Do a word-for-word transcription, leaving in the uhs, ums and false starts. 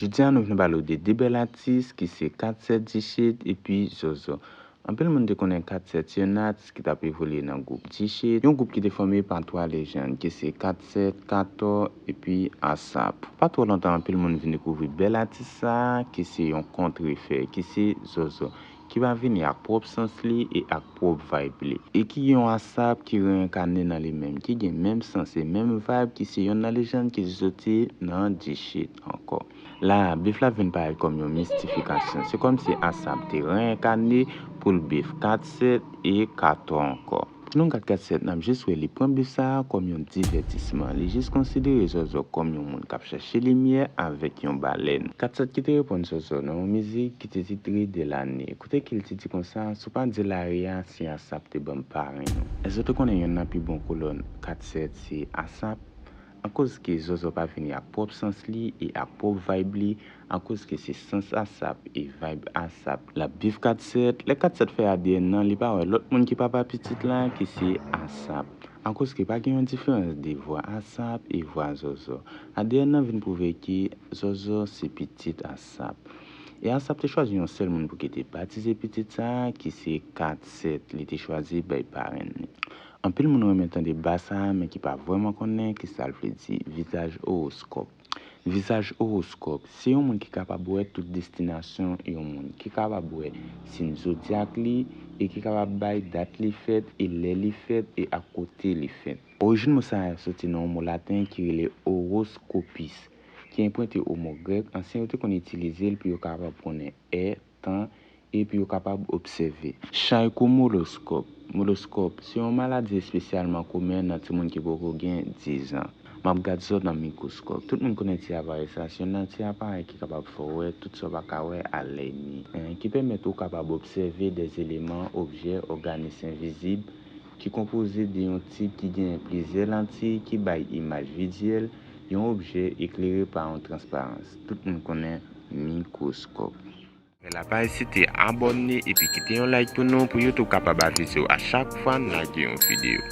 Jodi a nou vin pale w de de bèl atis ki se Kat Sèt, Dishit epi Zozo. Anpil moun te konnen Kat Sèt se yon atis ki t ap evolye nan gwoup Dishit, yon gwoup ki te fòme pa twa lejann ki se Kat Sèt, Katò epi Asap. Pa twò lontan anpil moun vin dekouvri bèl atis sa a ki se yon kontrefè, ki se Zozo, ki va vini ak pwòp sans li e ak pwòp vibe li, e ki gen yon Asap ki reenkane nan li menm, ki gen menm sans e menm vibe ki se yonn nan lejann ki soti nan Dishit ankò. La a, bif la vin parèt kòm yon mistifikasyon. Se kòmsi Asap te reenkane pou l bif Kat Sèt e Katò ankò. Si nou gad Kat Sèt, n ap jis wè li pran bif sa a kòm yon divètisman. Li jis konsidere Zozo kòm yon moun k ap chache limyè avèk yon balèn. Kat Sèt ki te reponn Zozo nan yon mizik ki te titre De Lane, kote ke l te di konsa, si w pa di lari a, se Asap te ban m parenn ou. Èske w te konnen yonn nan pi bon kolòn Kat Sèt se Asap? Akoz ke Zozo pa vini ak pwòp sans li e ak pwòp vibe li, akoz ke se sans Asap e vibe Asap l ap bif Kat Sèt. Lè Kat Sèt fè A D N nan, li pa wè lòt moun ki papa pitit la, ki se Asap. Akoz ke pa gen yon diferans de vwa Asap e vwa Zozo. A D N nan vin pwouve ke Zozo se pitit Asap. E Asap te chwazi yon sèl moun pou ki te batize pitit sa a, ki se Kat Sèt. Li te chwazi bay parenn li. Anpil moun renmen tande ba sa a, men ki pa vrèman konnen ki sa l vle di, vizaj owoskòp. Vizaj owoskòp, se yon moun ki kapab wè tout destinasyon yon moun, ki kapab wè siy zodyak li, e ki kapab bay dat li fèt, e lè li fèt, e ak kote li fèt. Orijin mo sa a soti nan yon mo laten ki rele horoscopus, ki anprente o mo grèk ansyen yo te konn itilize l pou yo kapab konnen è, tan, epi yo kapab obsève. Chay kou moloskòp. Moloskòp se yon maladi espesyalman komen nan timoun ki poko gen diz an. M ap gad zòt nan mikwoskòp. Tout moun konnen ti aparèy sa, se yon nati aparèy ki kapab fè w wè tout sa w pa ka wè a lèy ni, en, ki pèmèt ou kapab obsève dè eleman, objè, òganis envizib, ki konpoze de yon tip ki genyen plizyè lanti ki bay imaj vizyèl yon objè eklere pa yon transparans. Tout moun konnen mikwoskòp. Fè la pa ezite abòne epi kite yon like pou nou, pou YouTube kapab avize w a chak fwa n lage yon videyo.